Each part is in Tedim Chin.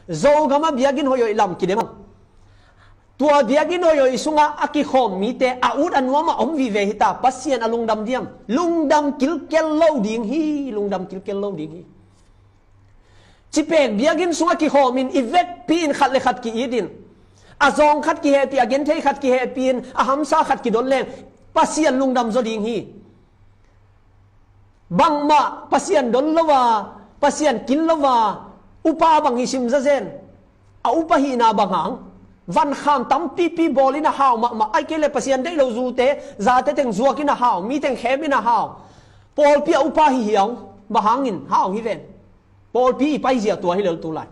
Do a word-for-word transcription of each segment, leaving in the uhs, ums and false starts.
Zogam ah biakinn hoihhoih lam kidem ang. Tua biakinn hoihhoih sungah a kikhawm mite a ut a nuam ah om vive hi ta. Pasian a lungdam diam? Lungdam kilkel lo ding hi. Lungdam kilkel lo ding hi. Cipek biakinn sungah kikhawm in i vekpi in khat le khat ki-it in, a zawng khat kihehpih, a genthei khat kihehpih in, a hamsa khat kidon leng Pasian lungdam zaw ding hi. Bangmah Pasian don lo a, Pasian kin lo a upa bang hi sim zazen. A upa hihna bang hang? Vankham tampipi bawl in a hau mahmah. Ai kei le Pasian deih lo zute, zate teng zuak in a hau, mi teng khem in a hau. Pawlpi a upa hi hiang, bang hangin hau hi ven? Pawlpi i paizia tua hi lel tu lai.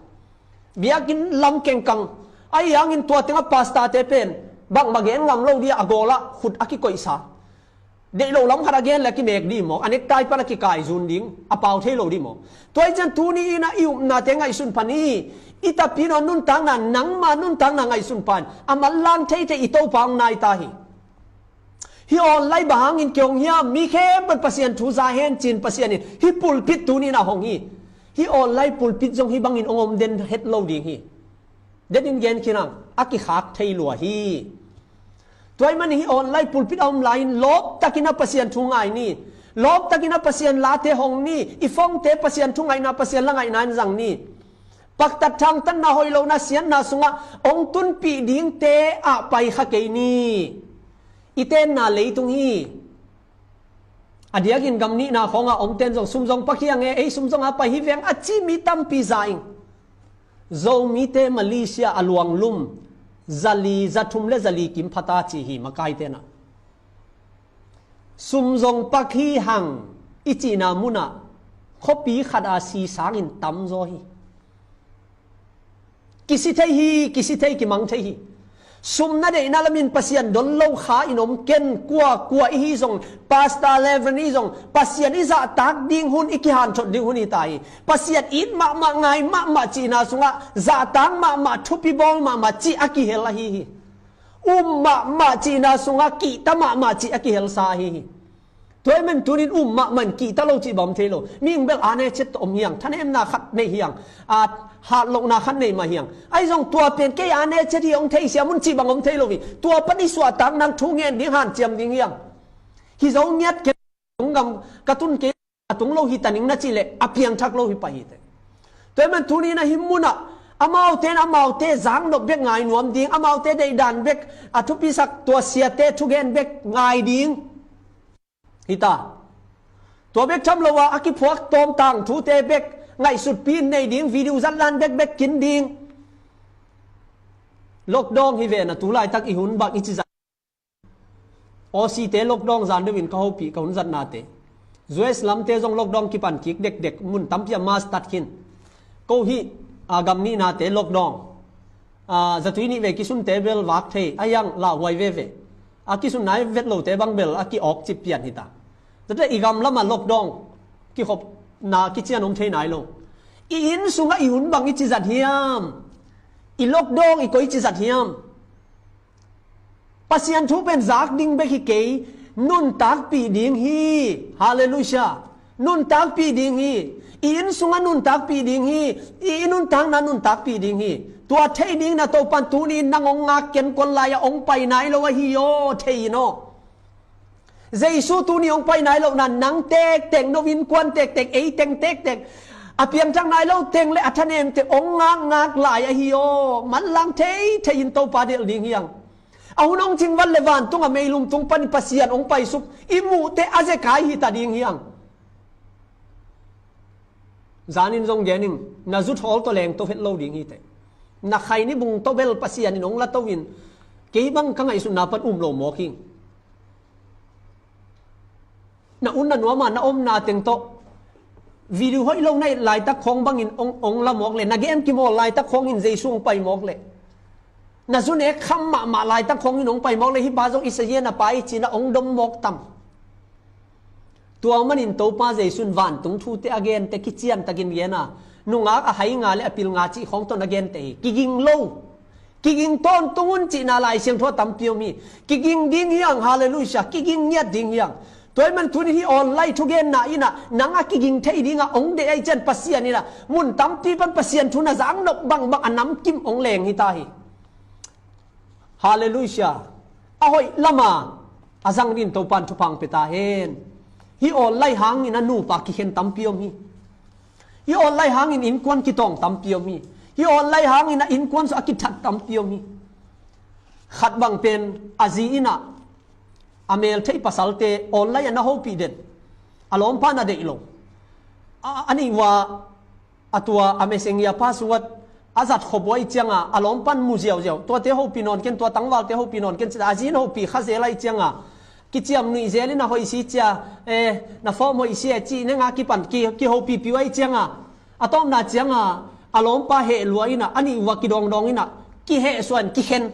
Biakinn lam kengkang. Ahi hangin tua tengah pastor-te pen bangmah gen ngam lo dia, a gawlah khut a kikoihsa. Deih lo lam khat a gen le a kimek dih maw? A nektai pan a kikaizun ding, a pau thei lo dih maw? Tua hi cian tuni in ah i upnate ngaihsun pah ni. I tapidaw nuntakna, nangma nuntakna ngaihsun pah in. A manlang theithei i Topa hong nai ta hi. Hih online bang hangin kei hong hiam? Mi khempeuh Pasian thu za hen ci-in Pasian in hih pulpit tuni in ah hong hi. Hih online pulpit zong hih bangin hong om den het lo ding hi. Denin gen khin ang, a kikhak thei lua hi. Tua ahih manin hih online pulpit a om lai-in lawptakin a Pasian thu ngai ni. Lawptakin a Pasian late hong ni. I phone-te Pasian thu ngaihna, Pasian la ngaihna in zang ni. Paktat thangtatna, hoih lohna, siatna sungah hong tunpih dingte ah pai kha kei ni. I tenna leitung hi. A diakin gam nihna khawngah omten zong sum zong pak hi ang e, ei sum zong a pai hi veng a ci mi tampi za ing. Zomite Malaysia a luanglum zali, zathum le zali kim phata ci hi, makaite na. Sum zong pak hi hang i cihna munah khuapi khat a si sangin tamzaw hi. Kisi thei hi, kisi thei, kimang thei hi. Sum na deihna lamin Pasian don lo kha in om ken, kua kua i hi zong, Pastor Reverend i hi zong, Pasian i zahtak ding hun, i kihanthot ding hun hi ta hi. Pasian it mahmah, ngai mahmah cihna sungah zahtak mahmah, thupi bawl mahmah cih a kihel ahi hi. Um mahmah cihna sungah kihta mahmah cih a kihelsa ahi hi. Tua ahih manin tunin um mahmah in kihta lo cih bang om thei lo. Mihing bel a ne chet om hiang, thanemna khat nei hiang, a, hatlohna khat nei mah hiang. Ahi zong tua pen kei a ne chet hi hong theisiam un cih bang om thei lo hi. Tua pan i suahtak nang thu ngen ding hanciam ding hiang. Hi zo ngiat kei, tung gam ka tun kei, a tung lo hi ta ning na cih leh a piangthak lo hi pah hi teh. Tua ahih manin tuni in ah hih munah amaute in amaute zaknop bek ngai nuam ding, amaute deihdan bek a thupisak, tua siate thugen bek ngai ding hi ta. Tua bek tham lo a, a kiphuak tawm tangthute bek ngaihsutpi in nei ding, video zatlan bekbek kin ding. Lockdown hi ve na, tu laitak i hun bang i ci zat. Aussie-te lockdown zan deuhin ka hopih, ka hun zatnate. U S lamte zong lockdown kipan kik dekdek, mun tampi a mask tat khin. Ko hih, a, gam nihnate lockdown. A, zatui nih vei kisunte bel vak thei, a hiang lauhuai veve. A kisun nai vet lote bang bel a ki-awk cip pian hi ta. Tua teh i gam lamah lockdown, kikhopna kician om thei nai lo. I inn sungah i hun bang i ci zat hiam? I lockdown i koi ci zat hiam? Pasian thu pen zak ding bek hi kei, nuntakpih ding hi. Halleluiah. Nuntakpih ding hi. I inn sungah nuntakpih ding hi. I, i nuntakna nuntakpih ding hi. Tua thei dingin ah Topan tuni in nang hong ngak kenkol lai-ah hong pai nai lo ahi aw, thei in aw. Jesu tuni hong pai nai lohna, nang tektek, no innkuan tektek, ei teng tektek, a piangthak nai lo teng le a thanemte hong ngakngak lai ahi aw. Manlang theithei in Topa delh ding hiang. A hun hong cingvan le vantung a meilum tung panin Pasian hong paisuk i muhte a zekai hi ta ding hiang. Zanin zong genin, na zuthawl tawh lengto het lo ding hi teh. Na khaini bung tawh bel Pasian in hong la to in, kei bang ka ngaihsutna pan um lo mawk hi. Na un na nuam a na omna teng tawh video hoih lo na et laitak khawng bangin hong, hong la mawk le, na game kimawl laitak khawngin Jesu hong pai mawk le, na zu nek kham mahmah laitak khawngin hong pai mawk le, hih pa zong Isaiah na pa hi ci-in ah hong dom mawk tam. Tua manin Topa Jesu in vantung thute a gente kiciantakin gen a, nungak a hai nga le a pil nga cih khawng tawh na gente hi. Kiging lo. Kiging tawntung un cihna Lai Siangtho ah tampi om hi. Kiging ding hiang, halleluiah, kiging ngiat ding hiang. Tua ahih man tuni hih online thugenna in ah nang a kiging thei ding a hong deih ahih ciang Pasian in ah mun tampi pan Pasian thu na zak nop bangbang a namkim hong leng hi ta hi. Halleluiah. A hoih lam a a zang dingin Topa'n thupha hong pia ta hen. Hih online hangin a nupa kikhen tampi om hi. Hih online hangin innkuan kitawng tampi om hi. Hih online hangin a innkuan sung a kithat tampi om hi. Khat bang pen a zi in ah a mel theih pasalte online ah na hopih den. A lawmpa na deih lo. A, a nih uh a, a tua a messenger password a zat khop uh ahih ciang a, a lawmpa in mu ziauziau. Tuate hopih nawn ken, tua tangvalte hopih nawn ken ci ta, a zi in hopih kha zel ahih ciang a, kiciam nuih zel in a, hoih si cia, eh, na form hoih si e cih neng a kipan ki, kihopihpih uh ahih ciang a, a tawpna ciang a, a lawmpa heh lua in ah, a nih uh a kidawngdawng in ah, kihehsuah in kikhen.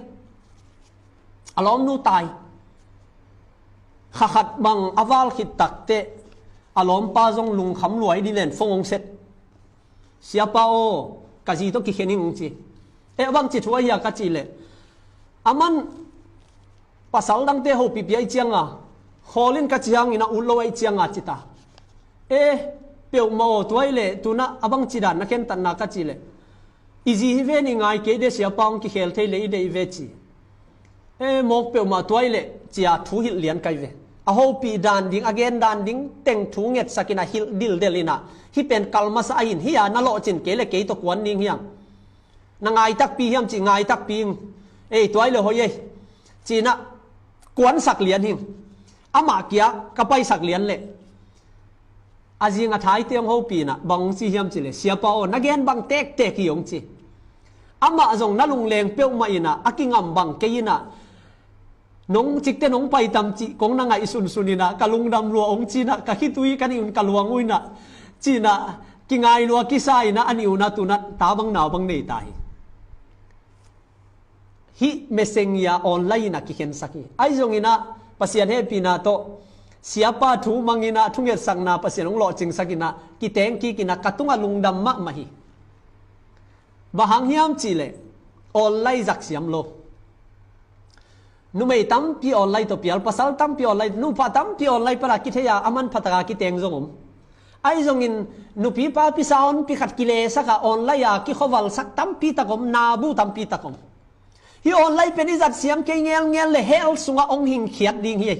A lawmnu tai. Kha khat bang a val khit takteh a lawmpa zong lungkham lua hi ding ven, phone hong set. "Siapa aw, ka zi tawh kikhen ing," hong ci. "Eh, a bangci thu ahi a?" ka cih leh, "Aman pasal dangte hopihpih ahih ciang a, khawl in ka cih hangin a ut lo ahih ciang a," ci ta. "Eh, peuhmah aw, tua ahih leh tu-in ah a bangci dan na khentatna?" ka cih leh, "I zi hi ven, i ngai kei de, siapa hong kikhel thei leh i deih ve," ci. "Eh, mawk peuhmah, tua ahih leh," ci a thu hilh lian kai ve. A hopih dan ding, a gen dan ding teng thu ngetsak in a hilh dildel in ah, "Hih pen kal masa ahi in, hih a na lawhcin kei leh kei tawh kuan ding hiam? Na ngai takpi hiam?" ci. "Ngai takpi ing." "Ei, tua ahih leh hoih ei," ci-in ah kuansak lian hi. Amah kia ka paisak lian leh, a zing a thaite hong hopih in ah bang hong ci hiam cih leh, "Siapa aw, na gen bang tektek hi," hong ci. "Amah zong na lungleng peuhmah in ah a kingam bang kei in ah, nong cikte nong pai tam cih kong na ngaihsunsun in ah, ka lungdam lua," hong ci-in ah, "ka khitui ka nih un ka luang uh in ah," ci-in ah, kingai lua kisa in ah, a nih un ah tu-in ah ta bang nau bang nei ta hi. Hih messenger online in ah kikhensak hi. Ahi zongin ah Pasian hehpihna tawh siapa thu mang in ah, thungetsakna Pasian hong lawhcingsak in ah, kiteng kik in ah, ka tungah lungdam mahmah hi. Bang hang hiam cih leh online zak siam lo. Numei tampi online tawh pial, pasal tampi online, nupa tampi online pan a kithei a, a manpha tak a kiteng zong om. Ahi zongin nupi papi sawnpi khat kilesak a, online a kikhuavalsak tampi tak om, nabu tampi tak om. Hih online pen i zat siam kei ngelngel leh hell sungah hong hingkhiat ding hi.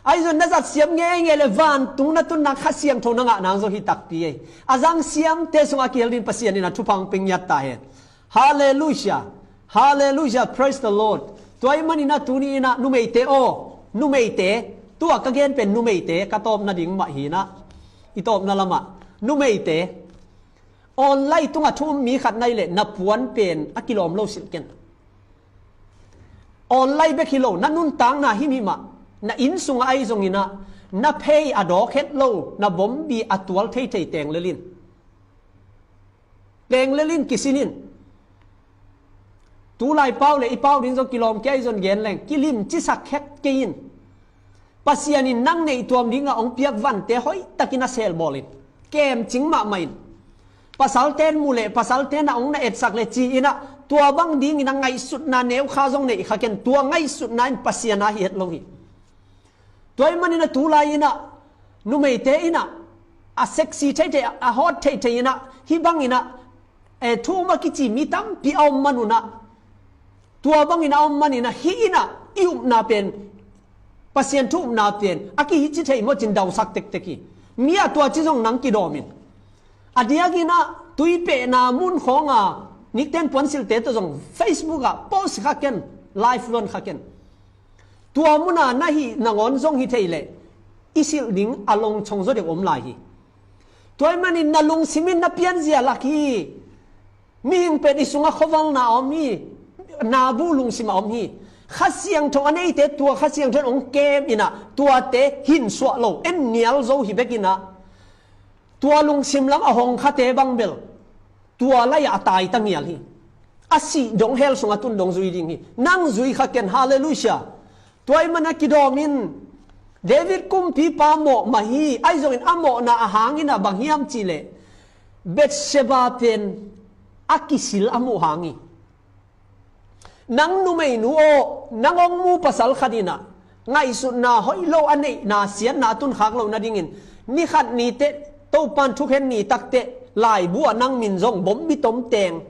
Ahi zongin na zat siam ngeingei leh vantung na tun nang, Kha Siangtho na ngah nang zong hi takpi hi. A zang siamte sungah a kihel dingin Pasian in ah thupha hong pia ngiat ta hen. Halleluiah. Halleluiah. Praise the Lord. Tua ahih manin ah tuni in ah numeite aw, numeite, tua ka gen pen numeite ka tawpna ding mah hi in ah, i tawpna lamah numeite, online tungah thu um mi khat na hih leh na puan pen a kilawm lo silh ken. Online bek hi lo, na nuntakna himhim ah, na inn sungah ahi zongin ah, na phei a dawk het lo, na bombi a tual theithei teng lel in. Teng lel in, kisin in. Tulai pau leh i pau ding zong kilawm kei, ahi zong gen leng, kilimcisak het kei in. Pasian in nang neih tuam dingah hong piak vante hoihtakin a selbawl in. Kemcing mahmah in. Pasalte'n mu leh, pasalte'n ah hong na etsak leh ci-in ah, tua bang dingin a ngaihsutna neukha zong neih kha ken, tua ngaihsutna in Pasian a hi het lo hi. Tua ahih manin ah tulai in ah, numeite in ah, a sexy theithei, a hot theithei in ah, hih bangin ah, eh, thu um a kici mi tampi a om man un ah, tua bangin a om manin ah, hih in ah, i upna pen, Pasian thu upna pen, a kihici thei mawk cin dausak tektek hi. Mi a tua ci zong nang kidawm in. A diakin ah, tuipehna mun khawng a, nikten puansilhte tawh zong Facebook ah, post kha ken, live luan kha ken. Tua mun a na hih nangawn zong hi thei leh, i silh ding a longchong zaw deuh om lai hi. Tua ahih manin na lungsim in na pianzia lak hi. Mihing pen i sungah khuavalna a om hi. Nabu lungsim a om hi. Kha Siangtho a neite tua Kha Siangtho in hong kem in ah, tuate hinsuah lo, en nial zo hi bek in ah, tua lungsim lam a hong khate bang bel, tua lai-ah a tai ta ngial hi. A sih dong, hell sungah tun dong zui ding hi. Nang zui kha ken, halleluiah. Tua ahih manin a kidawm in, David kumpipa mawh mah hi, ahi zongin a mawhna a hang in ah bang hiam cih leh, Bathsheba pen a kisil a muh hang hi. Nang numeinu aw, nang hong mu pasal khat in ah, ngaihsutna hoih lo a neihna siatna a tunkhak loh nadingin, ni khat ni teh Topan thukhen ni takteh laibu ah nang min zong bombi tom teng,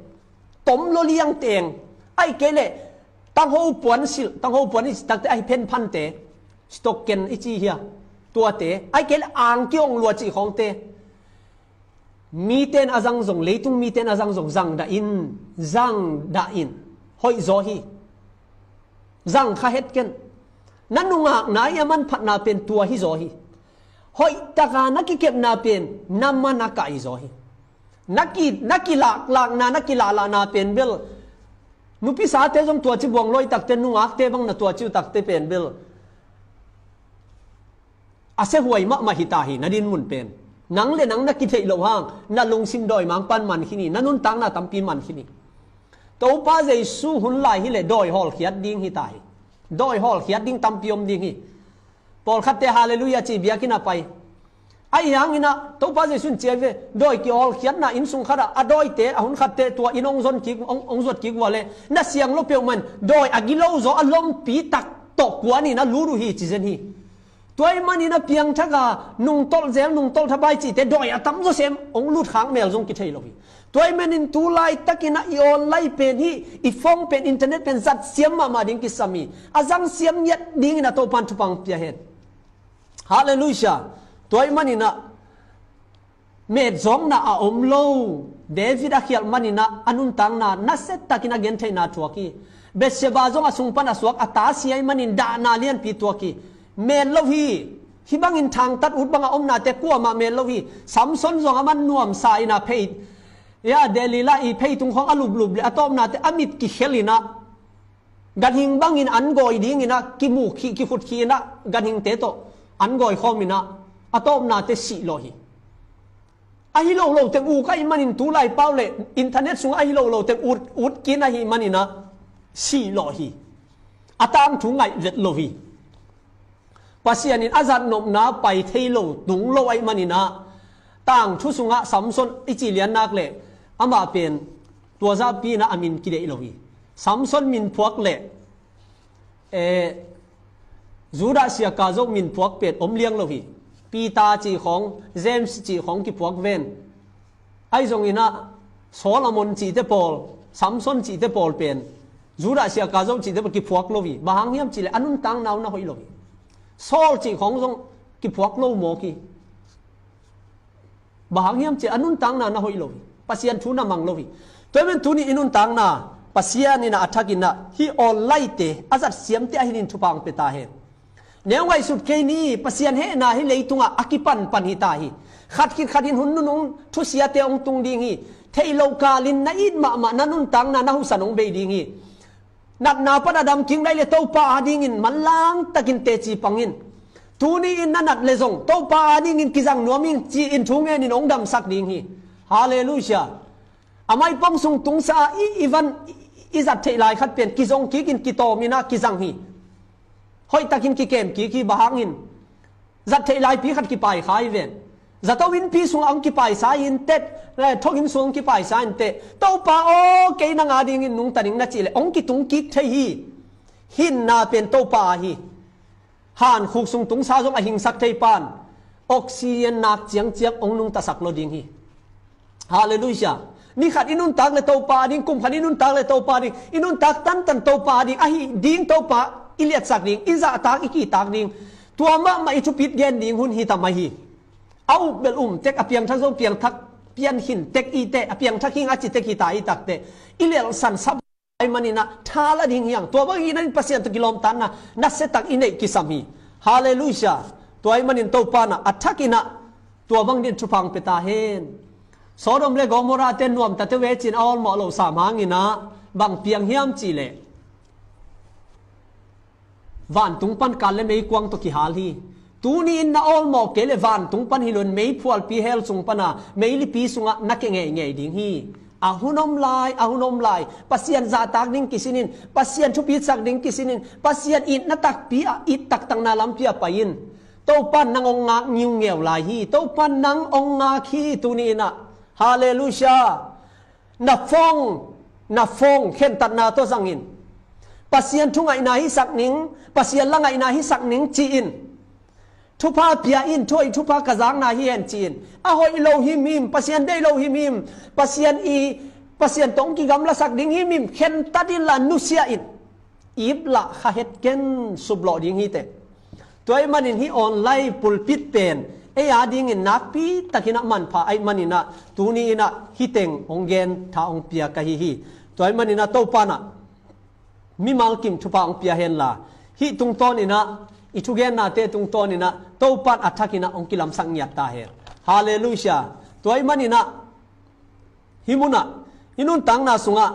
tom lo liang teng, ahih kei leh tangho puan silh, tangho puan i silh takteh ahi phenphante, stock ken i ci hia, tuate, ahih kei leh ang kihong lua cih khawngte, mite in a zang zong, leitung mite in a zang zong, zang dah in, zang dah in. Hoih zaw hi. Zang kha het ken. Na nungakna i a manphatna pen tua hi zaw hi. Hoih taka na kikepna pen na man a kah hi zaw hi. Na ki, na kilaklakna, na kilahlahna pen bel, nupisate zong tuaci buang lo i takte, nungakte bang na tuaci uh takte pen bel a sehuai mahmah hi ta hi. Na dinmun pen, nang le nang na kitheih loh hang, na lungsim dawimangpa'n man khin hi, na nuntakna tampi man khin hi. Topa Jesu hun lai hileh dawi hawlkhiat ding hi ta hi. Dawi hawlkhiat ding tampi om ding hi. Pawlkhatte Halleluiah ci biakinn ah pai. Ahi hangin ah Topa Jesu in ciai ve, dawi kihawlkhiatna inn sung khat ah a dawite a hun khatte tua inn hong zon kik, hong, hong zuat kik uh a leh na siang lo peuhmah in dawi a gilo zaw a lompi tak tawh kuan in a lut uh hi ci zen hi. Tua ahih manin a piangthak a nungtolh zel, nungtolh thapai cihte dawi a tam zawsem hong lut khak mel zong kithei lo hi. Tua ahih manin tu laitakin ah i online pen hi, i phone pen, internet pen zat siam mahmah ding kisam hi. A zang siam ngiat dingin ah Topan thupha pia hen. Halleluiah. Tua ahih manin ah metzawkna a om lo. David a khialh manin ah a nuntakna nasiatakin a gentheihna thuak hi. Bathsheba zong a sung pan a suak, a ta sia ahih manin dahna lianpi tuak hi. Met lo hi. Hih bangin thangtat ut bang a omnate kuamah met lo hi. Samson zong aman nuamsa in ah phei, ya, Delilah i pheitung khawng a luplup leh a tawpnate a mit kikhel in ah, ganhing bangin an gawi dingin ah kimuk khih, kikhut khih in ah ganhingte tawh an gawi khawm in ah a tawpnate sih lawh hi. Ahi lo lo teng uk ahih manin tu lai pau le internet sungah ahi lo lo teng ut, ut kik ahih manin ah sih lawh hi. A tangthu ngaih vet lo hi. Pasian in a zatnopna pai thei lo, tung lo ahih manin ah tangthu sungah Samson i ci lian nak leh amah pen tua zahpi in ah a min kideih lo hi. Samson min phuak leh, eh, Judah siaka zo min phuak pen om liang lo hi. Peter cih khawng, James cih khawng kiphuak ven. Ahi zongin ah Solomon cihte pawl, Samson cihte pawl pen, Judah siaka zo cihte pawl kiphuak lo hi. Bang hang hiam cih leh a nuntakna uh na hoih lo hi. Saul cih khawng zong kiphuak lo mawk hi. Bang hang hiam cih leh a nuntakna na hoih lo hi. Pasian thu na mang lo hi. Tua ahih manin tuni i nuntakna Pasian in ah a thakin ah hih online-te, a zat siamte ahi dingin thupha hong pia ta hen. Neu ngaihsut kei ni, Pasian hehna hih leitungah a kipanpan hi ta hi. Khat khit khatin hun nunung thusiate hong tung ding hi. Theih loh kalin na it mahmah, na nuntakna na husan hong bei ding hi. Natna pan a dam kik lai leh Topa adingin manlang takin teci pang in. Tuni in na nat leh zong Topa adingin kizang nuam ing ci-in thu ngenin hong damsak ding hi. Halleluiah. A maipong sung tungsa i, i van, i, i zat theih lai khat pen kizong kik in kitawm in ah kizang hi. Hoih takin kikem kik hi. Bang hangin zat theih laipi khat kipai kha hi ven. Zato innpi sungah hong kipaisa hi inteh, eh, thong inn sung hong kipaisa hi inteh. Topa aw, kei nang adingin nungta ning na cih leh hong kitung kik thei hi. Hinna pen Topa ahi. Hankhuk sung tungsa zong a hingsak thei pan oxygen nak ciangciang hong nungtasak lo ding hi. Halleluiah. Ni khat i nuntak leh Topa ading, kum khat i nuntak leh Topa ading, i nuntak tantan Topa ading, ahi ding Topa i liatsak ding, i zahtak i kihtak ding. Tua mahmah i thupit gen ding hun hi ta mai hi. A up bel um tek, a piangthak zo piangthak pian khin tek i teh, a piangthak hing a ci tek hi ta i tak teh, i lelhsan sa ahih manin ah tha la ding hi hang. Tua bang ahih manin Pasian tawh kilawmtatna nasiatak i neih kisam hi. Halleluiah. Tua ahih manin Topa in ah a thakin ah tua bang dingin thupha hong pia ta hen. Sodom le Gomorrah-te nuamtate ve ci-in a awlmawh loh sam hangin ah bang piang hiam cih leh vantung pan kal le meikuang tawh kihal hi. Tuni in na awlmawh kei leh vantung pan hi loin meiphualpi hell sung pan a meilipi sungah na kia ngeingei ding hi. A hun om lai, a hun om lai. Pasian zahtak ding kisin in, Pasian thupitsak ding kisin in, Pasian itna takpi ah, it taktakna lampi ah pai in. Topa in nang hong ngak ngiungeu lai hi. Topa in nang hong ngak hi tuni in ah. Halleluiah. Na phone, na phone khentatna tawh zang in. Pasian thu ngaihna hisak ning, Pasian la ngaihna hisak ning ci-in, thupha pia in, thu hoih thupha ka zakna hi hen ci-in, a hoih lo himhim, Pasian deih lo himhim, Pasian i, Pasian tawh hong kigamlasak ding himhim, khentat inla nusia in. Ip lah kha het ken, suplawh ding hi teh. Tua ahih manin hih online pulpit pen ei a dingin nakpi takin ah manpha ahih manin ah, tuni in ah hih teng hong gen, tha hong pia ka hi hi. Tua ahih manin ah Topa in ah mimal kim thupha hong pia henla, hih tungtawn in ah, i thugennate tungtawn in ah Topa in a thakin ah hong kilamsak ngiat ta hen. Halleluiah. Tua ahih manin ah hih mun ah, i nuntakna sungah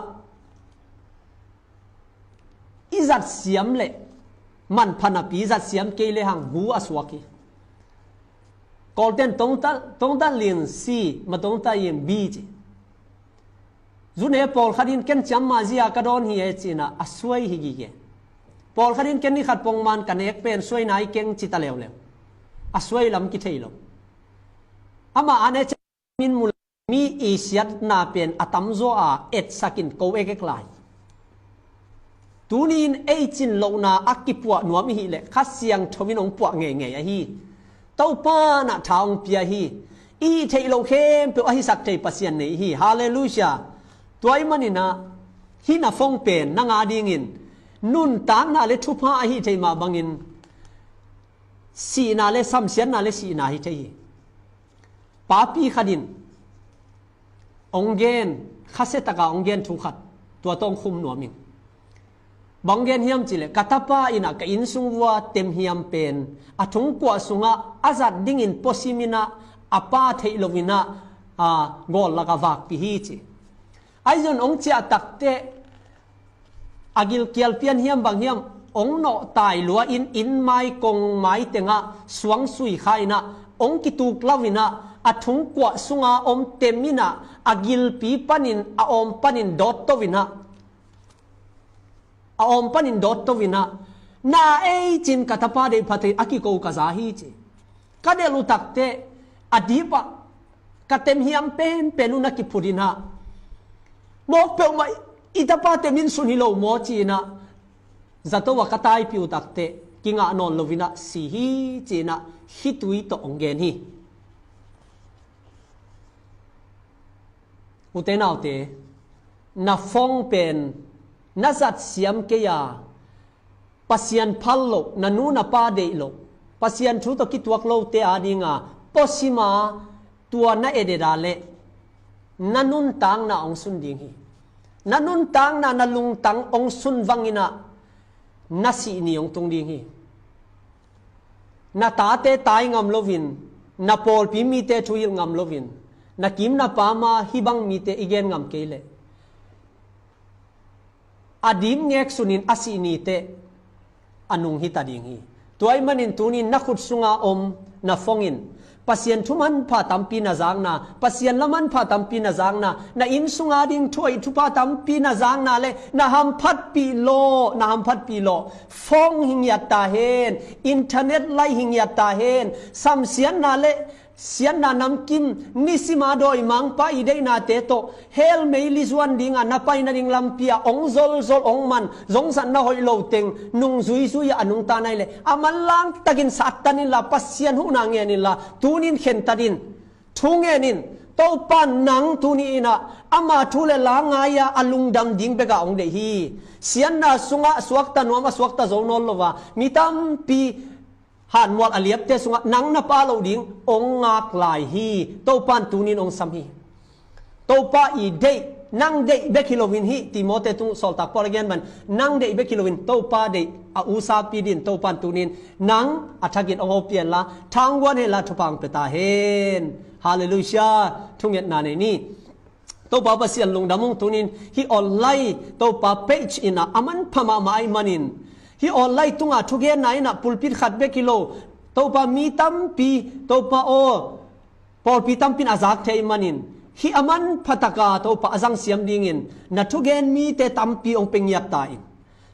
i zat siam leh manpha napi, i zat siam kei lehang gu a suak hi. Kawlten tongta, tongta lin si, ma tongta yin bi ci. Zune pawlkhat in ken ciam mah zia ka dawn hi e ci-in ah a suai hi gige. Pawlkhat in ken ni khat pongman ka nek pen suai nai keng ci ta leuleu. A suai lam kithei lo. Amah a ne ciam in mu, mi i siatna pen a tamzaw a etsak in ko ekek lai. Tuni in ei cin lohna a kipuah nuam i hih leh Kha Siangtho in hong puah ngeingei ahi. Topa in ah tha hong pia hi. I theih loh khempeuh a hisak thei Pasian nei hi. Halleluiah. Tua ahih manin ah hih na phone pen nang a dingin nuntakna le thupha ahi thei mah bangin sihna le samsiatna le sihna hi thei hi. Papi khat in hong gen, khasia taka hong gen thu khat, tua tawh hong khum nuam ing. Bang gen hiam cih leh, ka tapa in ah ka inn sung vua tem hiam pen a thungkuah sungah a zat dingin puasim in ah a pa theih lo in ah, a, gawl lakah vakpih hi ci. Ahi zongin hong ciah takteh a gilkial pian hiam bang hiam hong nawhtai lua in, inn mai kong mai tengah suang sui kha in ah, hong kituk lau in ah, a thungkuah sunga om tem in ah, a gilpi panin a awm panin dawt to in ah, a awm panin dawt to in ah, na ei cin ka tapa deih pha thei a kiko ka za hi ci. Ka delh uh takteh a dipah ka tem hiam penpen uh na kiphut in ah, mawk peuhmah i tapa tem in sun hi lo maw ci in ah, zato ah ka taipih uh takteh kingah nawn lo in ah si hi ci in ah, khitui tawh hong gen hi. Ute naute, na phone pen na zat siam kei a, Pasian phal loh, na nu na pa deih loh, Pasian thu tawh kituak lote a dinga puasim a, tua na edet a leh na nuntakna hong sun ding hi. Na nuntakna, na lungtang hong sun vang in ah na sih ni hong tung ding hi. Na tate tai ngam loin, na pawlpi mite thuhilh ngam loin, na kim na pam a hih bang mite i gen ngam kei leh a dip ngek sunin a sih ni teh a nung hi ta ding hi. Tua ahih manin tuni in na khut sunga om na phone in Pasian thu manpha tampi na zakna, Pasian la manpha tampi na zakna, na inn sunga ding thu hoih thupha tampi na zakna le na hamphatpih lawh, na hamphatpih lawh phone hi ngiat ta hen, internet lai hi ngiat ta hen, samsiatna le siatna namkim, nisima dawimangpa i deihnate tawh hell meili zuan dinga na paina ding lampi ah hong zolzol hong man, zongzatna hoih lo teng nung zuizui ah a nungta nai leh a manlang takin Satan in la Pasian huhna ngen in la, tuni in khentat in, thu ngen in. Topa in nang tuni in ah ama thu le la ngai a, a lungdam ding bekah hong deih hi. Siatna sungah suakta nuam a suakta zo nawn lo a mi tampi hanmual a liapte sungah nang na pha loh ding hong ngak lai hi. Topa in tuni in hong sam hi. Topa i deih, nang deih bek hi loin, hih Timoti tung sawltak Paul a gen bang, nang deih bek hi loin Topa deih a usapi dingin Topa in tuni in nang a thakin hong hopih hen la, tha hong guan hen la, thupha hong pia ta hen. Halleluiah. Thungetna nei ni. Topa Pasian lungdam ung. Tuni in hih online Topa page in ah a manpha mahmah ahih manin, hih online tunga thugenna in ah pulpit khat bek hi lo, Topa, mi tampi, Topa aw, pawlpi tampi in a zak thei ahih manin, hih a manpha taka Topa a zang siam dingin na thugen mite tampi hong pia ngiat ta in.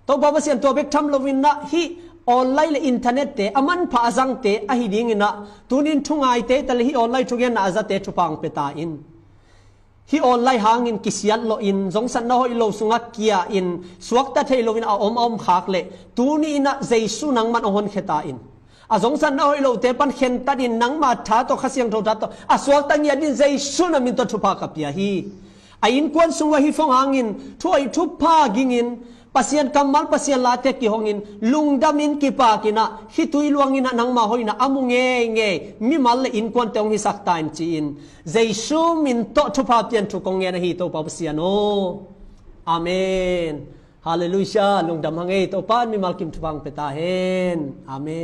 Topa Pasian, tua bek tham loin ah hih online le internet te a manpha a zangte ahi dingin ah tuni in thu ngaite ta le hih online thugenna a zate thupha hong pia ta in. Hih online hangin kisiat loin, zongsatna hoih lo sungah kia-in, suakta thei loin a om a om khak leh, tuni inah Jesu nangman hong honkhia ta in. A zongsatna hoih lote pan khentatin nangma tha tawh, Kha Siangtho tha tawh a suakta ngiat in, Jesu na min tawh thupha ka pia hi. A innkuan sung uah hih phone hangin thu hoih thupha gingin, Pasian kammal, Pasian late kihongin, lungdamin kipakinah, khitui luanginah nangma hoihna a mu ngeingei mimal le innkuante hong hisak ta in ci-in, Jesu min tawh thupha pian thu kong ngen ahi, Topa Pasian aw. Amen. Halleluiah. Lungdam hang ei, Topa in mimal kim thupha hong pia ta hen. Amen.